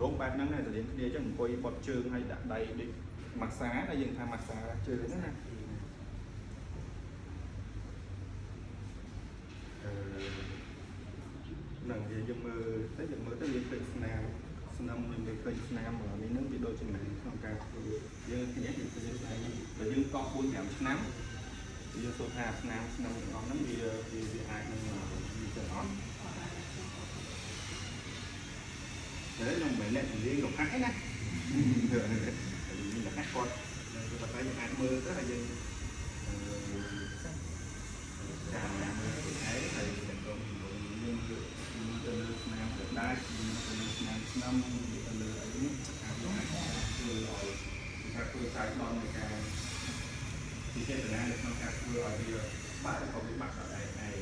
រោងបែបហ្នឹងដែរទៅរៀនគ្នាអញ្ចឹងអង្គុយបត់ជើងហើយដាក់ដៃដូចម៉ាស្សាដែលយើងថាម៉ាស្សាជើងហ្នឹងណាអឺហ្នឹងវាយើងមើលទៅយើងមើលទៅយើងឃើញស្នាមស្នាមយើងឃើញស្នាមនេះហ្នឹងវាដូចចំណេញក្នុងការធ្វើយើងឃើញយើងឃើញស្នាមបើយើងកោះ4 5ឆ្នាំយើងសួរថាស្នាមស្នាមទាំងអស់ហ្នឹងវាវាវាអាចនឹងវាចឹងអត់ thế nhưng mà lại riêng độc hại này nhưng mà hát con cái tay hạt mưa rất là dừng trà mưa thì thấy thì còn nhưngទៅលើស្នាមទឹកដាច់ទៅលើស្នាមស្នឹមទៅលើអីនេះអាចធ្វើឲ្យថាធ្វើចៃដន្យនៃការពិចារណានៅក្នុងការធ្វើឲ្យវាបាក់ក៏វាបាក់ដល់ឯងឯង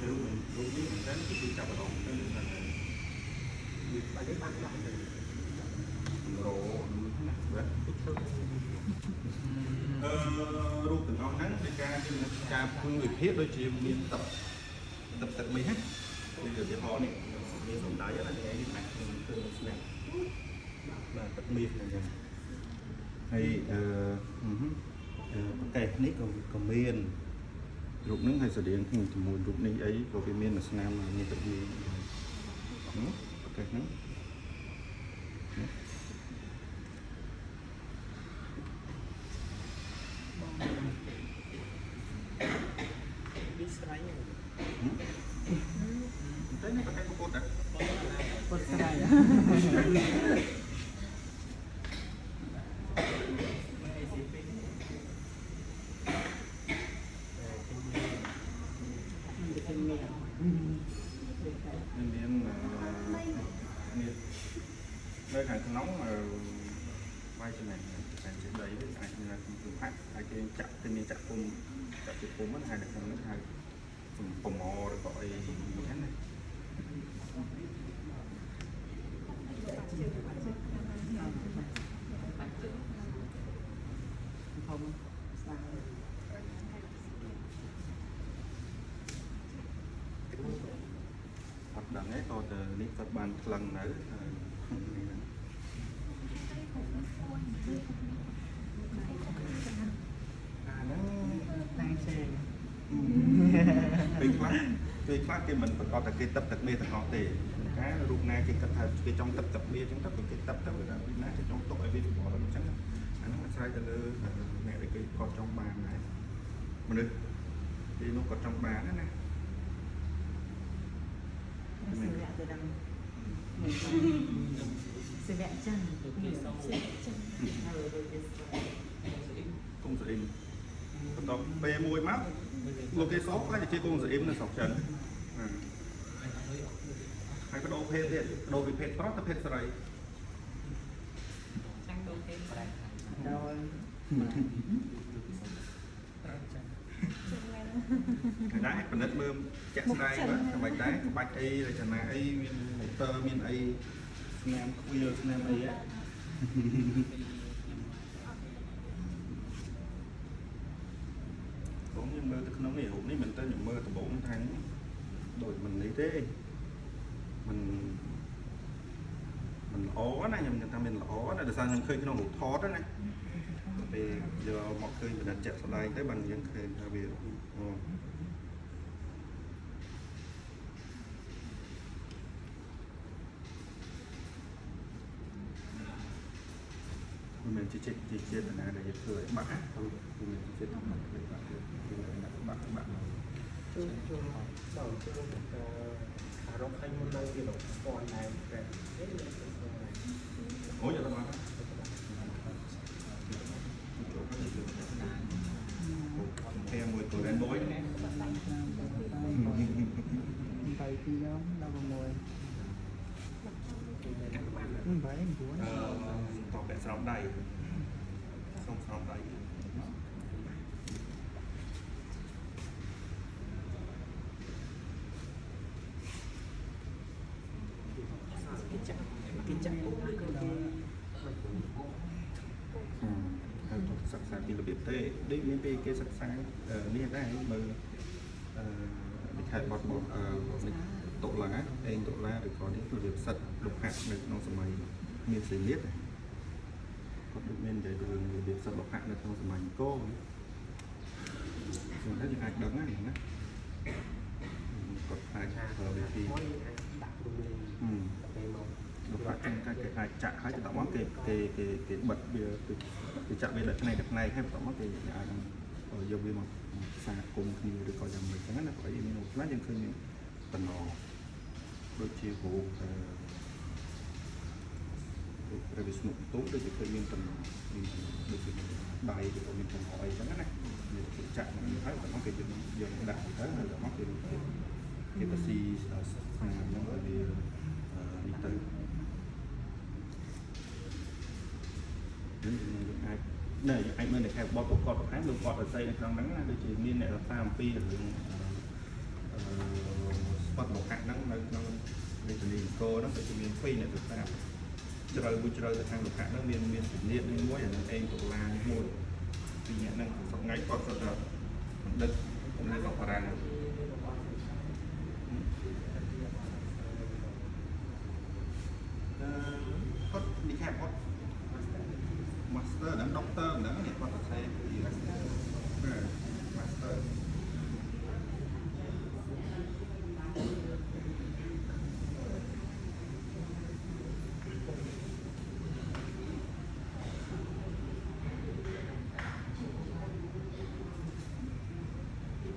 រូបរូបនេះមិនមែនគឺចាប់អារម្មណ៍ទៅថាវាបាច់បាក់ដល់ទៅរោណាបាទអឺរូបទាំងអស់ហ្នឹងនៃការការពឹងវិភាគដូចជាមានទឹកទឹកទឹកមាសណាដូចឧទាហរណ៍នេះមានសំដៅណាថ្ងៃនេះអាចនឹងឃើញស្នាក់បាទទឹកមាសហ្នឹងចឹងហើយអឺប្រកេះនេះក៏ក៏មានរូបហ្នឹងហើយស្តៀងជាមួយរូបនេះអីក៏វាមានស្នាមមានទឹកមាសប្រកេះហ្នឹង នេះស្រ័យ តែនេះប្រកេះពុតដែរ ពុតស្រ័យ មាននេះនៅខាងក្នុងបាយចំណេញតែជាដីវាអាចមានក្នុងផាក់ហើយគេចាក់គេមានចាក់ពុំចាក់ជាពុំហ្នឹងហើយនៅក្នុងហ្នឹងហៅសំប្រមឬក៏អីហ្នឹងណា ធំស្ដាយ អត់ដឹងទេក៏ទៅនេះគាត់បានថ្លឹងនៅនេះហ្នឹងអាហ្នឹង តាំងជើង ពេលខ្លះពេលខ្លះគេមិនប្រកាសតែគេទឹកទឹកមាសទាំងអស់ទេការរូបណាគេគិតថាគេចង់ទឹកទឹកមាសអញ្ចឹងទៅគេទឹកទៅរូបណាគេចង់ទុកឲ្យវាសម្បល់អញ្ចឹងអាហ្នឹងអាស្រ័យទៅលើអ្នកដែលគេគាត់ចង់បានដែរមនុស្សទីនោះគាត់ចង់បានណាណា សម្រាប់ទៅដល់សម្រាប់ចឹងសម្រាប់ចឹងហើយដូចជា គង់ស្អ៊ីមបន្ទាប់ពេលមួយមកលោកគេសោខ្លះជាគង់ស្អ៊ីមនៅស្រុកចិនហើយបដូរភេទទៀតបដូរពីភេទប្រុសទៅភេទស្រី ចាំដូរទេប្រែ ដល់ ដែរពិនិត្យមើលជាក់ស្ដែងបាទមិនដែរក្បាច់អីរចនាអីមានម៉ូទ័រមានអីស្នាមខ្វៀលស្នាមអីហ៎បងខ្ញុំមើលទៅក្នុងនេះរូបនេះមិនទៅខ្ញុំមើលដំបូងថាដូចមិននេះទេមិនមិនល្អណាខ្ញុំថាមានល្អណាដោយសារខ្ញុំឃើញក្នុងរូបថតណាពេលយកមកឃើញពិនិត្យជាក់ស្ដែងទៅបានយើងឃើញថាវាអូ មិនមែនជាចេតជាចេតនាដែលយើងធ្វើឲ្យបាក់មិនមែនជាចេតនាធ្វើឲ្យបាក់ទេគឺបាក់បាក់ ជួយជួយដល់ជួយអារម្មណ៍ឃើញមុននៅវារកពាន់ដែរតែ អូយអត់បានតែមួយ Golden Boy ហ្នឹង 8 2ដង16 8 9 អឺតពាក់ស្រោមដៃសុំស្រោមដៃ គេចាក់គេចាក់ពុកឬក៏គេ ហើយទៅសិក្សាពីរបៀបទេដូចមានពេលគេសិក្សានេះដែរមើលអឺដូចថា ខេបបទរបស់អឺនេះតុលាអេងតុលាឬក៏នេះគឺវាផ្សិតលោហៈនៅក្នុងសម័យមានសេលៀតគាត់ដូចមាននិយាយរឿងរបៀបផ្សិតលោហៈនៅក្នុងសម័យអង្គរខ្ញុំថាយើងអាចដឹងណាណាគាត់អាចប្រើវិធី មួយអាចដាក់រំលែងពេលមក លោកអាចចឹងគេគេអាចចាក់ហើយទៅមកគេគេគេគេបិទវាគេចាក់វាដល់ផ្នែកដល់ផ្នែកហើយបន្ទាប់មកគេអាចយកវាមកសាគុំគ្នាឬក៏យ៉ាងម៉េចចឹងណាព្រោះអីមានខ្លះយើងឃើញមានតំណដូចជារូបអឺរូបព្រះវិស្ណុទូដូចជាឃើញមានតំណមានដូចជាដៃឬក៏មានតំណអីចឹងណាមានគេចាក់មកហើយបន្ទាប់មកគេយកយកដាក់ទៅហើយបន្ទាប់មកគេគេទៅស៊ីស្នាមហ្នឹងឲ្យវានេះទៅ យើងអាចនៅយើងអាចមើលនៅខែបបគាត់បន្ថែមលោកគាត់សរសេរនៅក្នុងហ្នឹងណាដូចជាមានអ្នករក្សាអំពីរឿងអឺស្បត់លោហៈហ្នឹងនៅក្នុងរាជធានីអង្គរហ្នឹងដូចជាមានពីរអ្នករក្សាជ្រៅមួយជ្រៅទៅខាងលោហៈហ្នឹងមានមានជំនាញនេះមួយអានឹងឯងតុលានេះមួយពីរអ្នកហ្នឹងសប្ងៃគាត់គាត់ថាបណ្ឌិតនៅកបារាំងអឺគាត់និខែគាត់ Master ហ្នឹង Doctor ហ្នឹងនេះគាត់សរសេរពី Master ម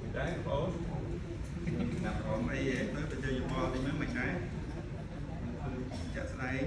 ិនដែរបងណាប់រំអីហ៎ទៅទៅយោបល់តិចមើលមិនដែរចាក់ស្ដែង